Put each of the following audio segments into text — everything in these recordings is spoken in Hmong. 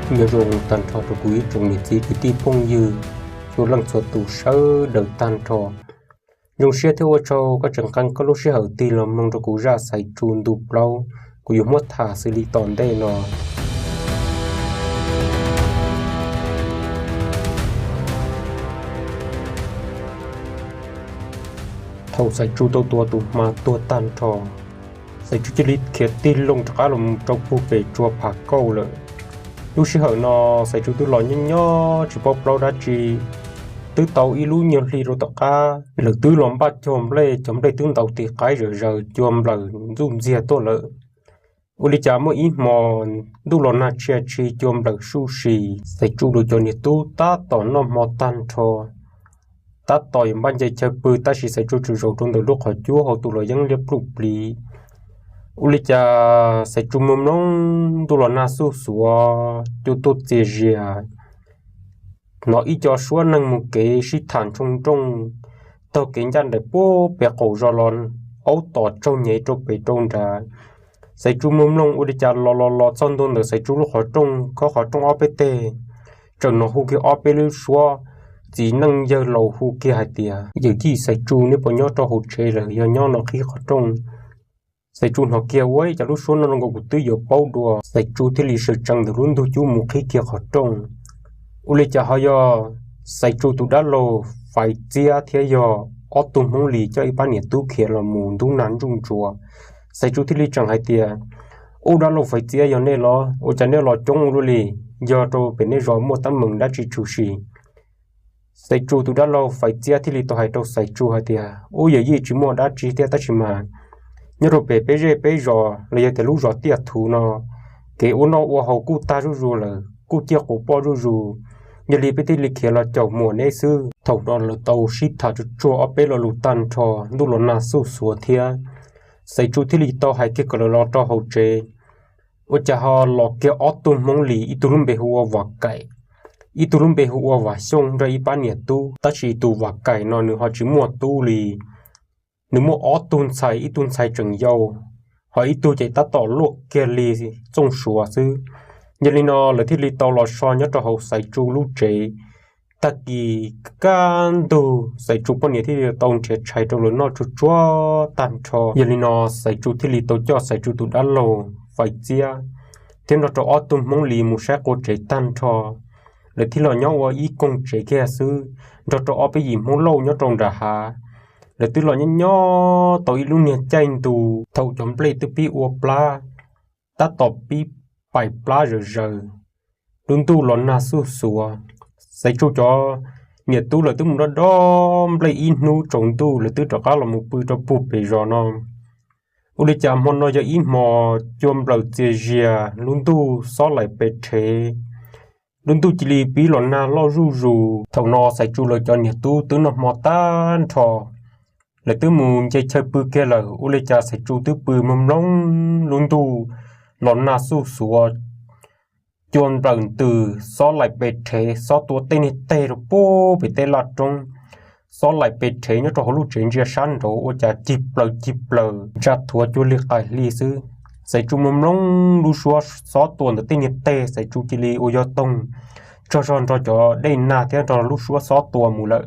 Nyob zoo tag nrho rau kuv ib tsoom niam txiv kwv tij phooj ywg txhua leej txhua tus sawv daws tag nrho. Zoo siab thiab ua tsaug koj tseem qee koj lub sij hawm tig los mloog rau kuv zaj Xaiv Tsu ntu plaub, kuv yuav muab tham xws li tom ntej no. Thaum Xaiv Tsu tau tua tus hma tuag tag nrho, Xaiv Tsu cia li khiav tig loo rov qab los rau puag pem tsua Pham Kauj lawm. Lub sij hawm no Xaiv Tsu twb los nyob nyob tsis paub plaub dab tsi, twb tau ib lub nyuag hli rau tom qab lawv twb los npaj cog nplej, cov nplej twb ntaus tis qaib zawm zaws cua nplawm ntxuj ntxiag tuaj lawm. Ua li cas muaj ib hmo ntuj los nag tshia tshi cua nplawm suj si, Xaiv Tsu lawv cov niam tub tab tom noj hmo tag nrho, tab tom yuav npaj nce chaw pw tab sis Xaiv Tsu tseem zaum rau ntawm lub qhov cub hauv tus los yeeb liab pluj pliv. Ua li cas Xaiv Tsu mloog mloog ntuj los nag xuj xuav cua tuaj txias zias, hnov ib co suab neeg mus kev sib tham ntshoo nrooj taug kev ncaj nraim puag pem qaum zos los aub tom tsaug nyem rau pem rau nrad. Xaiv Tsu mloog mloog ua li cas los los los txog ntua ntawm Xaiv Tsu lub qhov rooj, khob qhov rooj ob peb teg, tseem hnov hu kiag ob peb lub suab txiv neej yawg laus hu kiag hais tias, Yawm yij Xaiv Tsu, neb puas nyob rau hauv tsev los yog nyob no qhib qhov rooj? Xaiv Tsu hnov kiag ua cas lub suab no zoo nkaus kuv twb yuav paub dua, Xaiv Tsu thiaj li sawv tsees ntawm lub ntug cub mus qhib kiag qhov rooj. Ua li cas ho yog Xaiv Tsu tus dab laug Faiv Txiab thiab yog ob tug Hmoob Lis coj ib pab niam tub khiav los mus ntub nag ntsuj ntsuav. Xaiv Tsu thiaj li tseem hais tias, Ub, dab laug Faiv Txiab, yog nej los? Ua cas nej los coob ua luaj li? Yog rau pem nej zos muaj teeb meem dab tsi tshwm sim? Xaiv Tsu tus dab laug Faiv Txiab thiaj li tau hais rau Xaiv Tsu hais tias, Ub, yawm yij, tsis muaj dab tsi thiab, tab sis mas nyob rau pem peb zej peb zos los yog tias lub zos Tiaj Thuv no, kev ua noj ua haus kuj tag zuj zus lawm, kuj ciaj quas poj zuj zus, yog li peb thiaj li khiav los caum muam neb xwb. Thaum no lawv tau sib tham tsuag tsuag ob peb lo lus tag nrho, ntuj los nag xuj xuav thiab, Xaiv Tsu thiaj li tau hais kiag kom lawv los rau hauv tsev. Ua cas ho los kiag ob tug Hmoob Lis, ib tug lub npe hu ua Vam Kaim, ib tug lub npe hu ua Vam Xyooj nrog ib pab niam tub. Tab sis tus Vam Kaim no nws ho tsis muaj tub li, nws muaj ob tug ntxhais, ib tug ntxhais tseem yau, ho ib tug ces tab tom luaj kiag li txooj suav xwb. Yog li no lawv thiaj li tau los so nyob rau hauv Xaiv Tsu lub tsev. Tag kis kaj ntug Xaiv Tsu poj niam thiaj li tau nrhiav tshais rau lawv noj tsuag tsuag tag nrho. Yog li no Xaiv Tsu thiaj li tau coj Xaiv Tsu tus dab laug Faiv Txiab thiab nrog rau ob tug Hmoob Lis mus saib qua tsev tag nrho. Lawv thiaj los nyob ua ib koog tsev kiag xwb, nrog rau ob peb yim Hmoob Lauj nyob rau nram hav. Lawv twb los nyob nyob tau ib lub niag caij ntu, thaum cov nplej twb pib ua plab, tab tom pib pais plab zawm zaws, lub ntuj los nag xuj xuav. Xaiv Tsu cov niam tub lawv twb mus dob dob nplej ib hnub tsaus ntuj, lawv twb rov qab los mus pw rau puag pem zos no. Ua li cas hmo no yog ib hmo cua nplawm txias zias, lub ntuj xob laim pes rhev, lub ntuj cia li pib los nag loj zuj zus. Thaum no Xaiv Tsu lawv cov niam tub twb noj hmo tag nrho, lawv twb mus nce chaw pw kiag lawm. Ua li cas Xaiv Tsu twb pw mloog mloog lub ntuj los nag xuj xuav, cua nplawm ntws, xob laim pes rhev, xob tua tej niag teg rau puag pem tej laj roob, xob laim pes rhev nyob rau hauv lub tsev ntsia sab nraud ua cas cig plaws cig plaws, ntsa thuav cuag li qaim hli xwb. Xaiv Tsu mloog mloog lub suab xob tua ntawm tej niag teg, Xaiv Tsu cia li ua yog toog tsaug zog nrog cov dej nag thiab nrog lub suab xob tua mus lawm.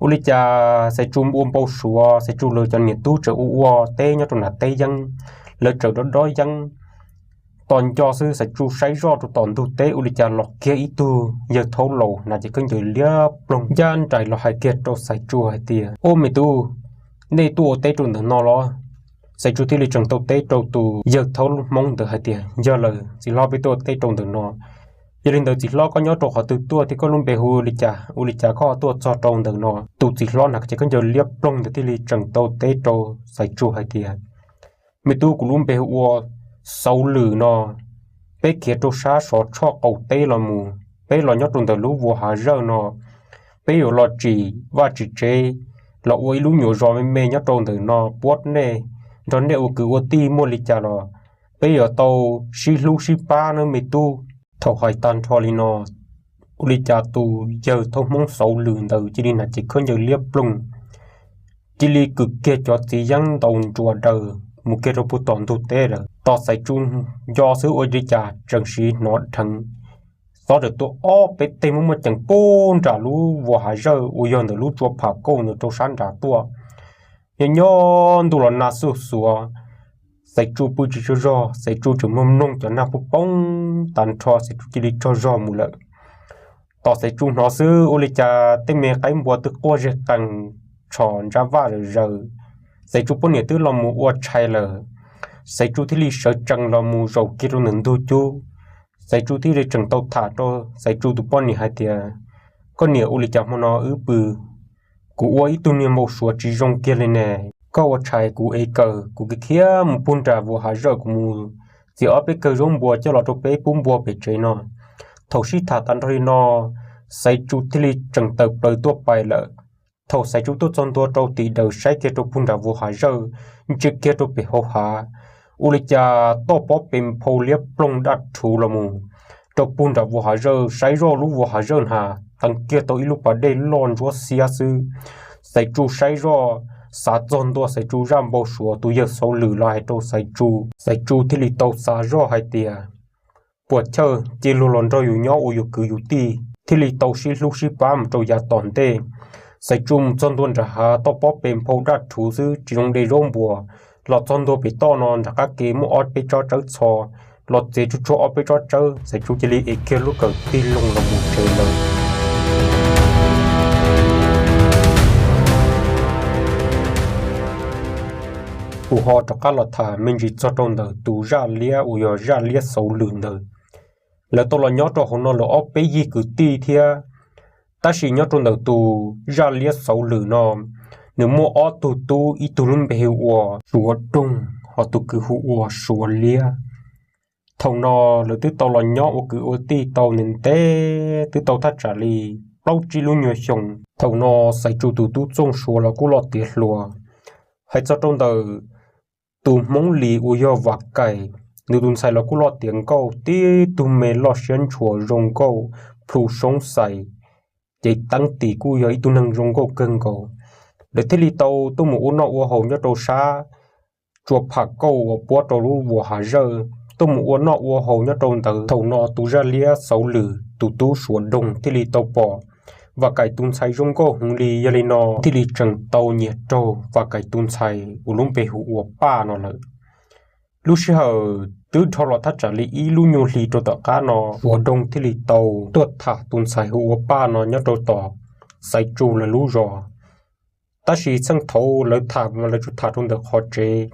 Ua li cas Xaiv Tsu ua npau suav, Xaiv Tsu lawv cov niam tub tseem ua ua teb nyob rau nram teb yeeb, lawv tseem dob dob yeeb. Tos nco xwb Xaiv Tsu saib zoj rau tom ntug teb, ua li cas los kiag ib tug yawg thaub laus hnav cev khaub ncaws liab ploog ncaj nraim los hais kiag rau Xaiv Tsu hais tias, Ub, me tub, nej tuaj ua teb rau ntawm no los? Xaiv Tsu thiaj li tseem taw teb rau tus yawg thaub hmoob ntawd hais tias, Yog lawm txiv hlob, peb tuaj ua teb rau ntawm no. Yog li ntawd txiv hlob, koj nyob rau qhov twg tuaj thiab koj lub npe hu li cas, ua li cas koj tuaj txog rau ntawm no? Tus txiv hlob hnav cev khaub ncaws liab ploog ntawd thiaj li tseem taw teb rau Xaiv Tsu hais tias, Me tub, kuv lub npe hu ua Xauv Lwm no. Peb khiav rau sab Sov Tshoj qaum teb los mus, peb los nyob rau ntawm lub vuas hav zawj no. Peb yuav los tsim vaj tsim tsev, los ua ib lub nyuam zos me me nyob rau ntawm no puab nej, nrog nej ua kwv ua tij, muaj li cas los peb yuav tau sib hlub sib pab nawb me tub. Thaum hais tag nrho li no, ua li cas tus yawg thaub hmoob Xauv Lwm ntawd cia li hnav cev khaub ncaws liab ploog, cia li kwv kiag cov txiv yeeb ntaus nruas daws mus kiag rau puag tom ntug teb lawm. Tos Xaiv Tsu nco xwb ua li cas tseem siv hnov dheev xob rawm tuaj ob peb teg muaj muaj cees pub nram lub vuas hav zawj uas yog ntawm lub tsua pham kauj ntawd rau sab nrad tuaj. Nyob nyob ntuj los nag xuj xuav, Xaiv Tsu pw tsis tsaug zog, Xaiv Tsu tseem mloog mloog cov nag poob poob tag nrho, Xaiv Tsu cia li tsaug zog mus lawm. Tos Xaiv Tsu hnov xwb ua li cas tej me qaib npua twb quaj zeg qees, tshos ntsab vaj zawm zaws. Xaiv Tsu poj niam twb los mus ua tshais lawm. Xaiv Tsu thiaj li sawv tsees los mus zaum kiag rau ntawm ntug cub. Xaiv Tsu thiaj li tseem tau tham rau Xaiv Tsu tus poj niam hais tias, koj niam, ua li cas hmo no wb pw kuv ua ib tug niag npau suav tsis zoo kiag li ne? Koj ua tshais kuv ev kawm, kuv khiav khiav mus pug nram vuas hav zawj, kuv mus txiav ob peb kawg zaub npua coj los rau peb pub npua pem tsev no. Thaum sib tham tas nrho li no, Xaiv Tsu thiaj li tseem tawm plaws tuaj pais lawm. Thaum Xaiv Tsu tuaj txog ntua rau tim dawm saib kiag rau pug nram vuas hav zawj, ntsia kiag rau pem hauv hav, ua li cas toj pob pes nphau liab ploog daj rhuv los mus rau pug nram vuas hav zawj, saib zoj lub vuas hav zawj na teev kiag tau ib lub pas dej loj ntsuab xiab xwb. Xaiv Tsu saib zoj, xav txog ntua Xaiv Tsu zaj npau suav tus yawg Xauv Lwm los hais rau Xaiv Tsu. Xaiv Tsu thiaj li tau xav zoj hais tias, puas chawj cia luag los nrog yus nyob ua yus kwv yus tij, thiaj li tau sib hlub sib pab mus rau yav tom ntej. Xaiv Tsu mus txog ntua nram hav, toj pob pes nphau daj rhuv xwb tsis zoo de zaub npua. Los txog ntua pem toj no nram qab ke muaj ob peb tsob tsawb txho, los txiav tsuag tsuag ob peb tsob tsawb, Xaiv Tsu cia li ev kiag lub kawm tig loo los mus tsev lawm. Kuv ho rov qab los tham me ntsis txog rau ntawm tus zaj liab uas yog zaj liab Xauv Lwm ntawd. Lawv tau los nyob rau hauv no lawm ob peb yig kwv tij thiab. Tab sis nyob rau ntawm tus zaj liab Xauv Lwm no, nws muaj ob tug tub, ib tug lub npe hu ua Suav Doog, ho tus kwv hu ua Suav Liab. Thaum no lawv twb tau los nyob ua kwv ua tij tau ntev ntev, twb tau thaj tsam li plaub tsib lub nyuag xyoo. Thaum no Xaiv Tsu tus tub Txooj Suav los kuj loj tiav hluas. Hais txog rau ntawm tus Hmoob Lis uas yog Vam Kaim, nws tus ntxhais los kuj loj tiav nkauj, tib tug me loj siab ntshua zoo nkauj, plhu soob xais, ces teeb tim kuj yog ib tug neeg zoo nkauj kawg nkaus. Lawv thiaj li tau tuaj mus ua noj ua haus nyob rau sab tsua pham kauj uas puab rau lub vuas hav zawj, tuaj mus ua noj ua haus nyob rau ntawd. Thaum no tus zaj liab Xauv Lwm tus tub Suav Doog thiaj li tau pom Vam Kaim tus ntxhais zoo nkauj heev li, yog li no thiaj li tseem tau nyiam raug Vam Kaim tus ntxhais uas lub npe hu ua Paj no lawm. Lub sij hawm twb dhau los thaj tsam li ib lub nyuag hli rau tom qab no, Suav Doog thiaj li tau tuaj tham tus ntxhais hu ua Paj no nyob rau tom Xaiv Tsu lawv lub zos. Tab sis txheej thaud lawv tham mas lawv tsuas tham rau ntawm qhov tsev,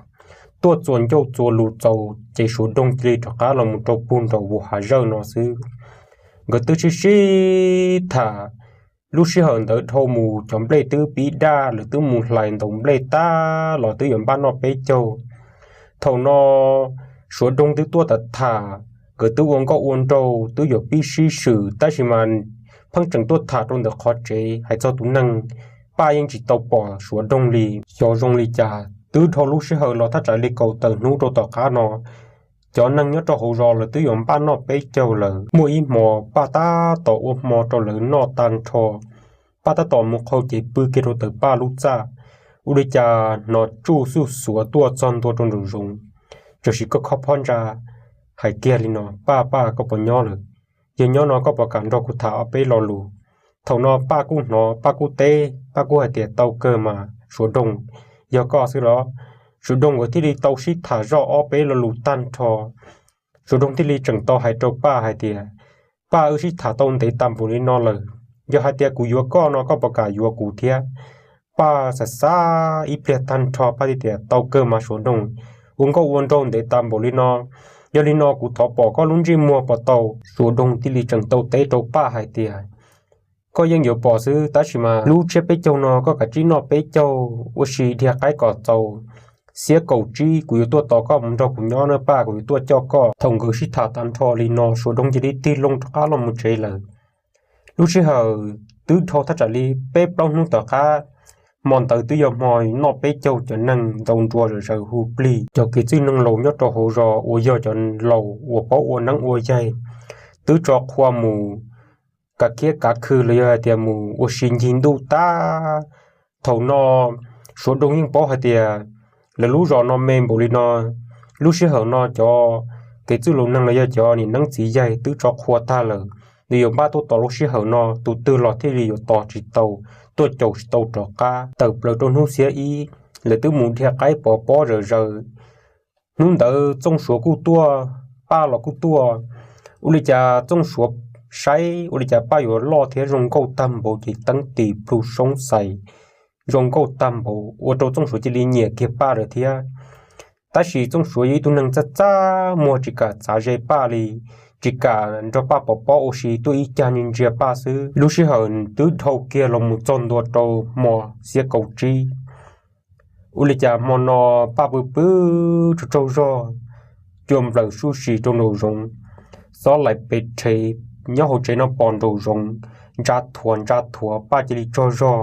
tuaj txuas ncauj txuas lus txaus ces Suav Doog cia li rov qab los mus rau pug nraum vuas hav zawj no xwb. Nkawd twb sib sib tham, lub sij hawm ntawd dhau mus cov nplej twb pib daj, lawv twb mus hlais ntaus nplej tag los twb yuav npaj noj peb caug. Thaum no Suav Doog twb tuaj tham tham, nkawd twb ua nkauj ua nraug twb yuav pib sib swm, tab sis mas pheej tseem tuaj tham rau ntawm qhov tsev. Hais txog tus neeg, Paj yeej tsis tau pom Suav Doog li. Xyov zoo li cas twb dhau lub sij hawm los thaj tsam li kaum tawm hnub rau tom qab no, cov neeg nyob rau hauv zos lawv twb yuav npaj noj peb caug lawm. Muaj ib hmo Paj tab tom ua hmo rau lawv noj tag nrho, Paj tab tom mus qhau ces pw kiag rau ntawm Paj lub txaj, ua li cas hnov tsuj xuj xuav tuaj txog ntua rau nraum zoov. Tam sim koj khob phab ntsa hais kiag li no, Paj, Paj, koj puas nyob lawm? Yog nyob no koj puas kam nrog kuv tham ob peb lo lus? Thaum no Paj kuj hnov, Paj kuj teb, Paj kuj hais tias, tau kawg mas Suav Doog, yog koj xwb los? Suav Doog nkawd thiaj li tau sib tham zoj ob peb lo lus tag nrho. Suav Doog thiaj li tseem tau hais rau Paj hais tias, Paj, wb sib tham tau ntev tas npaum li no lawm, yog hais tias kuv yuav koj no koj puas kam yuav kuv thiab? Paj xav xav ib pliag tag nrho Paj thiaj tias, tau kawg mas Suav Doog, ua nkauj ua nraug ntev tas npaum li no, yog li no kuv thov pom koj lub ntsej muag puas tau? Suav Doog thiaj li tseem tau teb rau Paj hais tias, koj yeej yuav pom xwb, tab sis mas lub tsiab peb caug no koj kav tsij noj peb caug ua si dhia qaib kom txaus, xiab kaum tsib kuv yuav tuaj tos koj mus nrog kuv nyob na Paj, kuv yuav tuaj coj koj. Thaum nkawd sib tham tag nrho li no Suav Doog cia li tig loo rov qab los mus tsev lawm. Lub sij hawm twb dhau thaj tsam li peb plaub hnub tom qab, hmo ntawd twb yog hmo noj peb caug, cov neeg ntaus nruas zom zaws hu plig, cov kev txwj neeg laus nyob rau hauv zos uas yog cov laus uas paub ua neeb ua yaig twb tso qhua mus kav khiab kav khw los yog hais tias mus ua si ncig ntuj tag. Thaum no Suav Doog yeej paub hais tias lawv lub zos no me npaum li no, lub sij hawm no cov kev txwj laus neeg los yog cov niam neeb txiv yaig twb tso qhua tag lawm, nws yuav npaj tuaj tos lub sij hawm no, tus twg los thiaj li yuav tos tsis tau, tuaj caum tsis tau rov qab. Tawm plaws rau hnub xiab ib, lawv twb mus dhia qaib pov pob zawm zaws. Hnub ntawd Txooj Suav kuj tuaj, Paj los kuj tuaj. Ua li cas Txooj Suav saib ua li cas Paj yuav loj thiab zoo nkauj tag npaum ces teeb tis plhu soob xais zoo nkauj tag npaum, ua rau Txooj Suav cia li nyiam kiag Paj lawm thiab. Tab sis Txooj Suav yog ib tug neeg txaj txaj muag, tsis kam txav ze Paj li, tsis kam nrog Paj pov pob ua si, tuaj ib cag ntsia ntsia Paj xwb. Lub sij hawm twb dhau kiag los mus txog ntua rau hmo xiab kaum tsib. Ua li cas hmo no Paj pw pw tsaug tsaug zog, cua nplawm suj si rau nraum zoov, xob laim pes rhe nyob hauv tsev no pos nraum zoov, ntsa thuav ntsa thuav Paj cia li tsaug zog.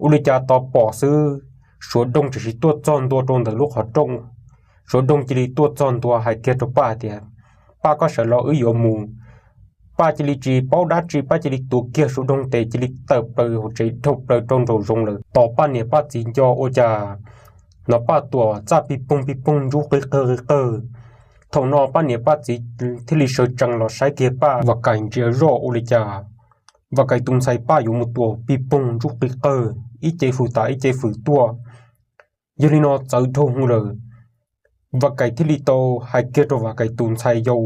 Ua li cas tos pom xwb, Suav Doog tseem sim tuaj txog ntua rau ntawm lub qhov rooj. Suav Doog cia li tuaj txog ntua hais kiag rau Paj hais tias, Paj, koj sawv los wb yuav mus. Paj cia li tsis paub dab tsi, Paj cia li tuav kiag Suav Doog tes cia li tawm plaws hauv tsev dhau plaws rau nraum zoov lawm. Tos Paj niam Paj txiv nco ua cas hnov Paj tuam txaj pig poog pig poog ntsub qig qawg qig qawg. Thaum no Paj niam Paj txiv thiaj li sawv tsees los saib kiag Paj. Vam Kais ntsia zoj ua li cas Vam Kais tus ntxhais Paj yuav mus tuam pig poog ntsub qig qawg, ib ce fws tas ib ce fws tuaj. Yog li no txawv dhau hwv lawm. Vam Kais thiaj li tau hais kiag rau Vam Kais tus ntxhais yau,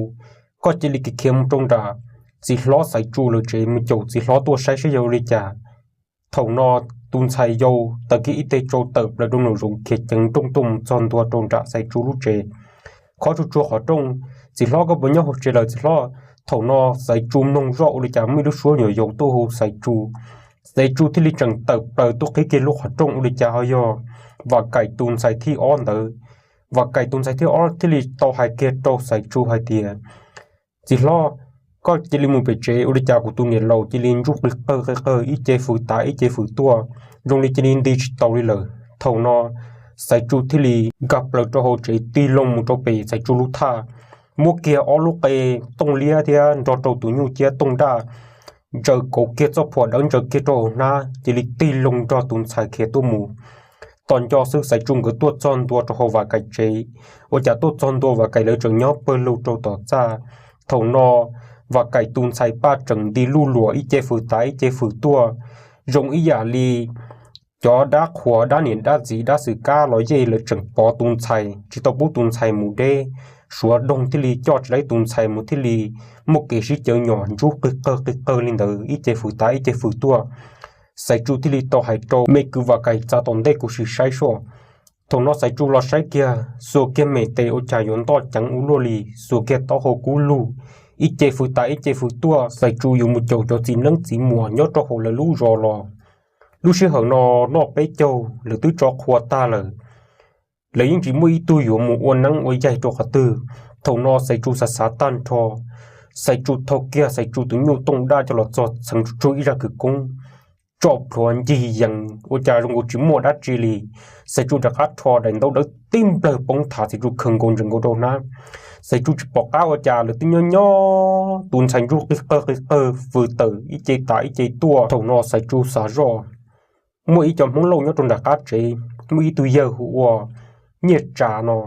Koj cia li khiav mus rau nram txiv hlob Xaiv Tsu lawv tsev mus caum txiv hlob tuaj saib saib yog ua li cas. Thaum no tus ntxhais yau taws kiag ib teg tsau tawm plaws rau nraum zoov khiav ceev nrooj tuaj mus txog ntua rau nram Xaiv Tsu lub tsev. Khob tsuag tsuag qhov rooj, Txiv hlob, koj puas nyob hauv tsev lawm txiv hlob? Thaum no Xaiv Tsu mloog zoj ua li cas muaj ib lub suab nyuam yaus tuaj hu Xaiv Tsu. Xaiv Tsu thiaj li tseem tawm plaws tuaj qhib kiag lub qhov rooj ua li cas ho yog Vam Kais tus ntxhais thib ob ntawd. Vam Kais tus ntxhais thib ob thiaj li tau hais kiag rau Xaiv Tsu hais tias, Txiv hlob, koj cia li mus pem tsev, ua li cas kuv tus niam laus cia li ntsub qig qawg qig qawg, ib ce fws tas ib ce fws tuaj, zoo li cia li nti tsis tau li lawm. Thaum no Xaiv Tsu thiaj li nkag plaws rau hauv tsev tig loo mus rau pem Xaiv Tsu lub thaj, muab kiag ob lub qe tooj liab thiab nrog rau tus nyuj ciab tooj daj, ntsaws kauv kiag txoj phuam dawb ntsaws kiag rau hauv hnab, cia li tig loo nrog tus ntxhais khiav tuaj mus. Tos nco xwb Xaiv Tsu nkawd tuaj txog ntua rau hauv Vam Kais tsev, ua cas tuaj txog ntua Vam Kais lawv tseem nyob pawg lug rau tom txaj. Thaum no Vam Kais tus ntxhais Paj tseem nti luj luam ib ce fws tas ib ce fws tuaj, zoo ib yam li cov dab qhuas dab niam dab txiv dab xwm kab los yej lawv tseem pov tus ntxhais tsis tau pub tus ntxhais mus deb. Suav Doog thiaj li coj tsis laib tus ntxhais mus thiaj li muaj kev sib cawv nyom ntsub qig qawg qig qawg li ntawd ib ce fws tas ib ce fws tuaj. Xaiv Tsu thiaj li tau hais rau me kwv Vam Kais txav tom ntej kuv sim saib soj. Thaum no Xaiv Tsu los saib kiag, xuas kiag mem tes ua cas yuav ntoj ceev ua luaj li, xuas kiag taub hau kub lug, ib ce fws tas ib ce fws tuaj. Xaiv Tsu yuav mus caum cov txiv neeb txiv muam nyob rau hauv lawv lub zos los. Lub sij hawm no noj peb caug lawv twb tso qhua tag lawm, lawv yeej tsis muaj ib tug yuav mus ua neeb ua yaig rau qhov twg. Thaum no Xaiv Tsu xav xav tag nrho, Xaiv Tsu thau kiag Xaiv Tsu tus nyuj tooj daj coj los txog txheev tsuj tsuag ib zaj kwv koob, tsom plhuav ncig yees ua cas zoo nkaus tsis muaj dab tsi li. Xaiv Tsu rov qab rho daim ntaub dawb tib nplawg poob thav Xaiv Tsu khawg nkaus ntsees nkaus rau hnab. Xaiv Tsu tsis pom qab ua cas lawv twb nyob nyob tus ntxhais ntsub qig qawg qig qawg fws tawm ib ce tas ib ce tuaj. Thaum no Xaiv Tsu xav zoj, muaj ib co Hmoob Lauj nyob rau nram qab tsev, muaj ib tug yawg hu ua Nyiaj Tsa no.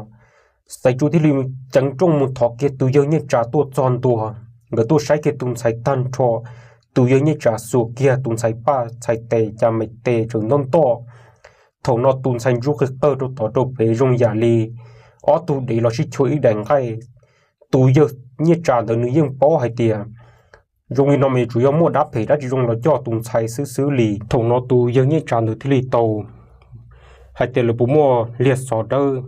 Xaiv Tsu thiaj li ceev rooj mus thov kiag tus yawg Nyiaj Tsa tuaj txog ntua, nkawd tuaj saib kiag tus ntxhais tag nrho. Tus yawg Nyiaj Tsa xuas kiag tus ntxhais Paj txhais tes cas me tes tseem ntoj ntoj. Thaum no tus ntxhais ntsub qig qawg rau tod rau pem zoo yam li ob tug dev los sib chua ib daim nqaij. Tus yawg Nyiaj Tsa ntawd nws yeej paub hais tias zoo li no mas yuav tsum yog muaj dab phem dab tsi zoo los coj tus ntxhais xwb xwb li. Thaum no tus yawg Nyiaj Tsa ntawd thiaj li tau hais tias lawv puas muaj liag xov dawb.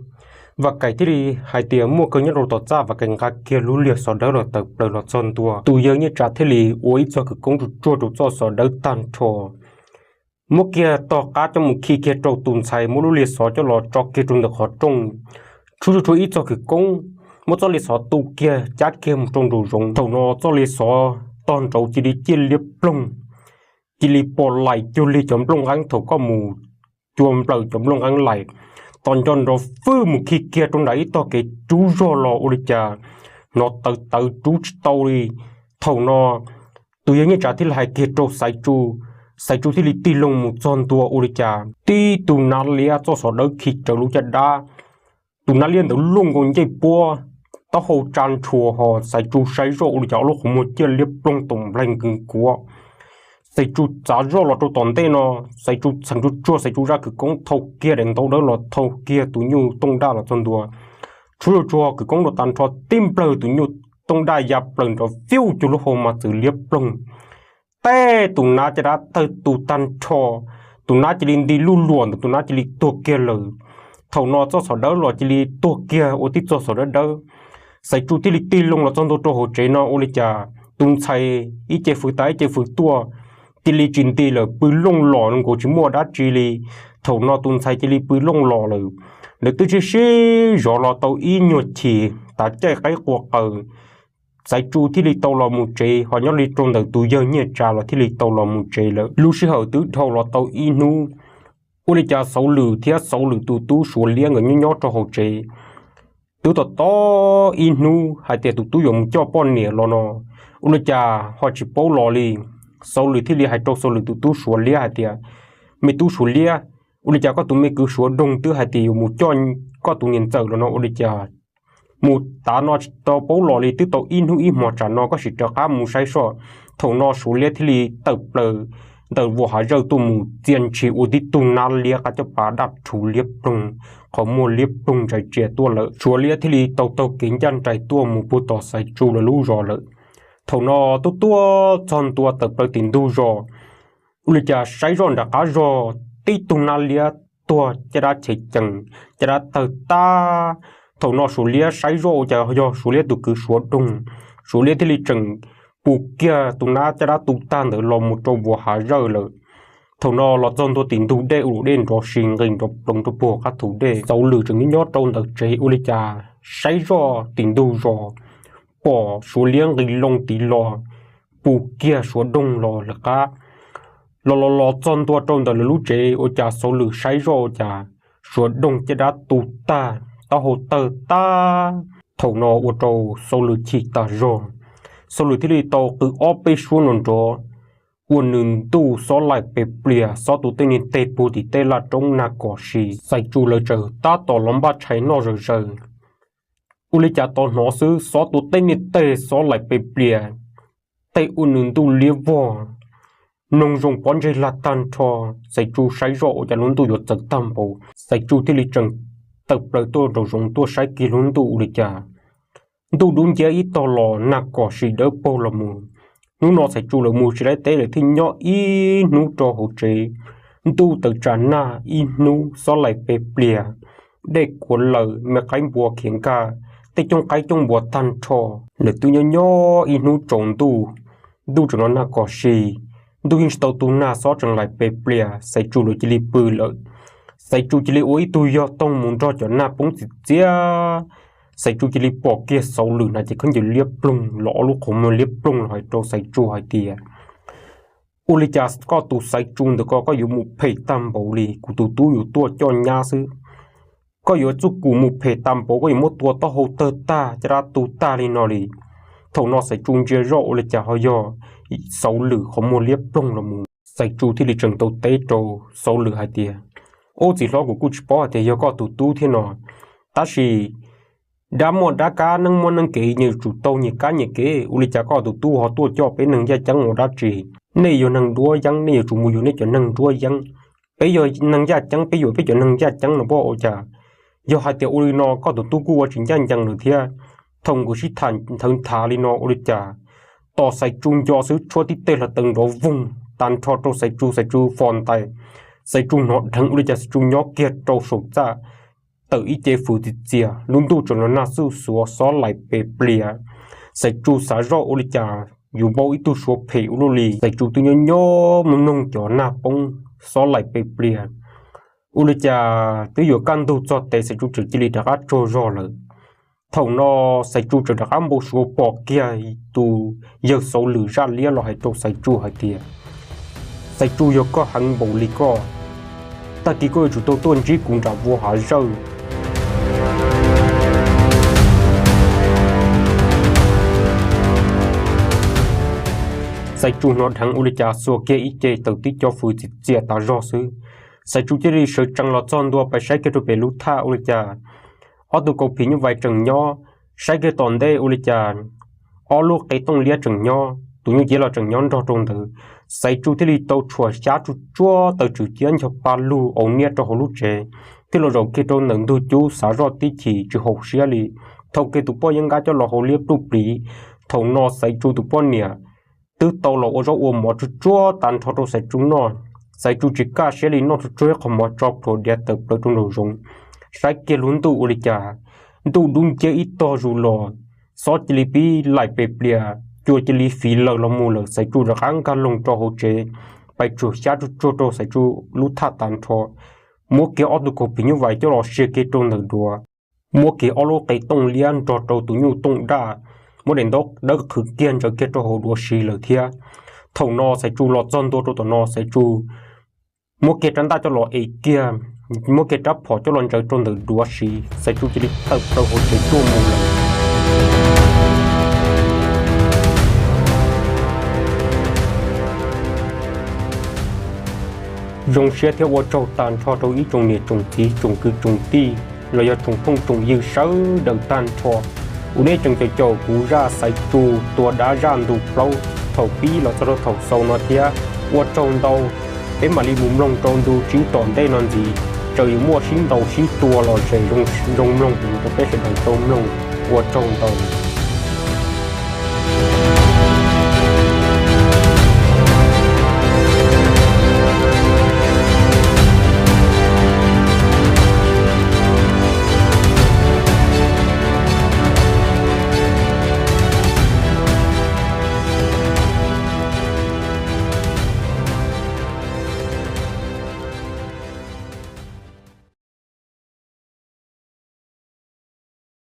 Vam Kais thiaj li hais tias muaj kawg nyob rau tom txaj. Vam Kais nqa kiag lub liag xov dawb los tawm plaws los txog ntua, tus yawg Nyiaj Tsa thiaj li ua ib txog kwv koob tsuj tsuag rau txoj xov dawb tag nrho, muab kiag tog qab coj mus khi kiag rau tus ntxhais, muab lub liag xov coj los tso kiag rau ntawm qhov rooj, tshuab tshuab ib txog kwv koob, muab txoj liag xov tu kiag cab kiag mus rau nraum zoov. Thaum no txoj liag xov tog nraud cia li ciaj liab ploog, cia li pom laim cuag li cov nplooj nqeeb thaum koj mus cua nplawm cov nplooj nqeeb laim. Tos nco nrov fwj mus khi kiag rau nram ib tog kev rub zog los ua li cas hnov tawv tawv rub tsis tau li. Thaum no tus yawg Nyiaj Tsa thiaj li hais kiag rau Xaiv Tsu, Xaiv Tsu thiaj li tig loo mus txog ntua ua li cas tib tug nab liab txoj xov dawb khi rawv lub caj dab. Tus nab liab ntawd luaj nkaus ncej puab, taub hau tsa ntshua ho Xaiv Tsu saib zoj ua li cas ob lub qhov muag ciaj liab ploog tom nplaig nkees kuav. Xaiv Tsu txav zoj los rau tom ntej no, Xaiv Tsu txheem tsuag tsuag Xaiv Tsu zaj kwv koob thau kiag daim ntaub dawb los thau kiag tus nyuj tooj daj los txog ntua. Tshuab tsuag tsuag kwv koob rau tag nrho tib nplawg tus nyuj tooj daj ya plaws nrov fiuj cuag lub hau mas txwv liab ploog. Tej tus nab caj dab tawg tu tag nrho, tus nab cia li nti luj luam ntawm tus nab cia li tuag kiag lawm. Thaum no txoj xov dawb los cia li tuag kiag ua tib txoj xov dawb dawb. Xaiv Tsu thiaj li tig loo los txog ntua rau hauv tsev no ua li cas tus ntxhais ib ce fwv tas ib ce fwv tuaj, cia li tsis nti lawm pw looj los nkaus tsis muaj dab tsi li. Thaum no tus ntxhais cia li pw looj los lawm. Lawv twb sib sib zov los tau ib nyuag chim tav caij qaib qua qaws, Xaiv Tsu thiaj li tau los mus tsev ho nyob li rau ntawm tus yawg Nyiaj Tsa los thiaj li tau los mus tsev lawm. Lub sij hawm twb dhau los tau ib hnub, ua li cas Xauv Lwm thiab Xauv Lwm tus tub Suav Liab nkawd nyob nyob rau hauv tsev twb tos tos ib hnub hais tias tus tub yuav mus coj poj niam los no, ua li cas ho tsis paub los li. Xauv Lwm thiaj li hais rau Xauv Lwm tus tub Suav Liab hais tias, me tub Suav Liab, ua li cas koj tus me kwv Suav Doog twb hais tias yuav mus coj koj tus niam ntxawm los no ua li cas mus tav no tsis tau paub los li, twb tau ib hnub ib hmos tsam no koj sim rov qab mus saib soj. Thaum no Suav Liab thiaj li tawm plaws ntawm vuas hav zawj tuaj mus txia ntshis ua tib tug nab liab qab coj pas daj rhuv liab ploog, qhov muag liab ploog ntsais tsia tuaj lawm. Suav Liab thiaj li tau taug kev ncaj nraim tuaj mus puag tom Xaiv Tsu lawv lub zos lawm. Thaum no tuaj tuaj txog ntua tawm plaws tim ntug zos, ua li cas saib zoj nram qab zog tib tug nab liab tuag caj dab chev cees, caj dab tawg tag. Thaum no Suav Liab saib zoj ua cas yog Suav Liab tus kwv Suav Doog. Suav Liab thiaj li tseem pus kiag tus nab caj dab tu tag ntawd los mus rau vuas hav zawj lawm. Thaum no los txog ntua tim ntug dej ua luam dej nrov si nqis nrov ploov rau puag qab thu dej. Xauv Lwm tseem nyob nyob rau ntawm tsev ua li cas saib zoj tim ntug zos pom Suav Liab nqis loo tid los pus kiag Suav Doog los lawv qab. Los los los txog ntua rau ntawm lawv lub tsev ua cas Xauv Lwm saib zoj ua cas Suav Doog caj dab tu tag, taub hau tawg tag. Thaum no ua rau Xauv Lwm chim tas zog. Xauv Lwm thiaj li tau qw ob peb suab nrov nrov, ua nws ntuj xob laim pes plias, xob tus tej niag teg puag tim tej laj roob nag kom si. Xaiv Tsu lawv txawm tab tom los npaj tshais noj zawm zaws. Ua li cas tau hnov xwb xob tus tej niag teg xob laim pes plias, tej ua nws ntuj liab vog, noog zoo pob ntseg lag tag nrho. Xaiv Tsu saib zoj ua cas lub ntuj yuav txawv tag npaum. Xaiv Tsu thiaj li tseem tawm plaws tuaj nraum zoov tuaj saib kiag lub ntuj ua li cas ntuj dub nciab ib tog los nag kom si dawb paug los mus. Hnub no Xaiv Tsu lawv mus tsis laib teb lawm thiaj nyob ib hnub rau hauv tsev. Ntuj tawm tsam nag ib hnub xob laim pes plias, dej kuav lawm me qaib npua khiav nkag, tej cooj qaib cooj npua tag nrho. Lawv twb nyob nyob ib hnub tsaus ntuj, ntuj tseem los nag kom si, ntuj yeej tsis tau tu nag xob tseem laim pes plias, Xaiv Tsu lawv cia li pw lawm. Xaiv Tsu cia li ua ib tug yog toog mus nrog cov nag poob txiv txiab. Xaiv Tsu cia li pom kiag Xauv Lwm na ces khaub ncaws liab ploog los ob lub qhov muag liab ploog los hais rau Xaiv Tsu hais tias, ua li cas koj tus Xaiv Tsu ntawm ko koj yuav mus phem tag npaum li, kuv tus tub yuav tuaj coj nyab xwb, koj yuav txuj kum mus phem tag npaum, koj yuav muab tua taub hau tawg tag caj dab tu tag li no li. Thaum no Xaiv Tsu ntsia zoj ua li cas ho yog Xauv Lwm qhov muag liab ploog los mus. Xaiv Tsu thiaj li tseem tau teb rau Xauv Lwm hais tias, ub txiv hlob, kuv kuj tsis paub hais tias yog koj tus tub thiab no, tab sis dab muaj dab kab, neeg muaj neeg kev, nyias yuav tsum tau nyias kab nyias kev. Ua li cas koj tus tub ho tuaj coj peb neeg yaj ceeb ua dab tsi? Nej yog neeg nruab yeeb, nej yuav tsum mus yuav nej cov neeg nruab yeeb. Peb yog neeg yaj ceeb, peb yuav peb cov neeg yaj ceeb no puas ua cas? Yog hais tias ua li no koj tus tub kuj ua tsis ncaj ncees lawm thiab. Thaum nkawd sib tham nthawv nthav li no ua li cas, tos Xaiv Tsu nco xwb tshuab tib teg hlo taw nrov voog tag nrho rau Xaiv Tsu, Xaiv Tsu fos ntais. Xaiv Tsu hnov dheev ua li cas Xaiv Tsu nyob kiag rau saum txaj, tawm ib ce fws txias txias, lub ntuj tseem los nag xuj xuav xob laim pes plias. Xaiv Tsu xav zoj ua li cas yuav npau ib tug Suav phem ua luaj li. Xaiv Tsu twb nyob nyob mus noog cov nag poob xob laim pes plias, ua li cas twb yuav kaj ntug txog tes Xaiv Tsu tseem cia li rov qab tsaug zog lawm. Thaum no Xaiv Tsu tseem rov qab npau suav pom kiag tus yawg Xauv Lwm zaj liab los hais rau Xaiv Tsu hais tias, Xaiv Tsu, yog koj heev npaum li koj, tag kis koj yuav tsum tau tuaj ntsib kuv nram vuas hav zawj. Xaiv Tsu hnov dheev ua li cas xuas kiag ib ce tawm tib co fws txias txias tas zog xwb. Xaiv Tsu cia li sawv tsees los txog ntua pais saib kiag rau pem lub thaj ua li cas ob tug kaus phim nyuj vais tseem nyob, Saib kiag tom ntej ua li cas ob lub qe tooj liab tseem nyob, tus nyuj ciab los tseem nyob nrog rau ntawd. Xaiv Tsu thiaj li tau tshuam xyab tsuj tsuag taw tswm ciab ncho pa lug aus niab rau hauv lub tsev, thiaj los zaum kiag rau ntawm ntug cub xav zoj tib chim tsis haum siab li. Thau kiag tus poj yeeb nqab coj los hau liab pluj pliv. Thaum no Xaiv Tsu tus poj niam twb tau los ua zaub ua mov tsuj tsuag tag nrho rau Xaiv Tsu noj. Xaiv Tsu tsis kaj siab li noj tsuj tsuag ib qho mov tso plhuav diav tawm plaws rau nraum zoov. Saib kiag lub ntuj ua li cas, ntuj dub nciab ib tog zus los, xob cia li pib laim pes plias, cua cia li fiv lawm los mus lawm. Xaiv Tsu rov qab nkag loo rau hauv tsev, pais tshuam xyab tsuj tsuag rau Xaiv Tsu lub thaj tag nrho, muab kiag ob tug kaus phim nyuj vais coj los sia kiag rau ntawm duav, muab kiag ob lub qe tooj liab nrog rau tus nyuj tooj daj, muab daim ntaub dawb qhwv kiag ntsaws kiag rau hauv duav siv lawm thiab. Thaum no Xaiv Tsu los txog ntua rau tom no, Xaiv Tsu muab kiag rab ntaj coj los ev kiag, muab kiag rab phom coj los ntsaws rau ntawm duav siv, Xaiv Tsu cia li tawm plaws hauv tsev tuaj mus lawm. Zoo siab thiab ua tsaug tag nrho rau ib tsoom niam tsoom txiv tsoom kwv tsoom tij los yog tsoom phooj tsoom ywg sawv daws tag nrho uas nej tseem caum caum kuv zaj Xaiv Tsu tua dab zaj ntu plaub thaum pib los txog rau thaum xaus no thiab. Ua tsaug ntau, peb mam li mus mloog rau ntu tsib tom ntej no ntxiv, tseem yuav muaj sib ntaus sib tua los zem zoo mloog rau peb sawv daws tau mloog. Ua tsaug ntau.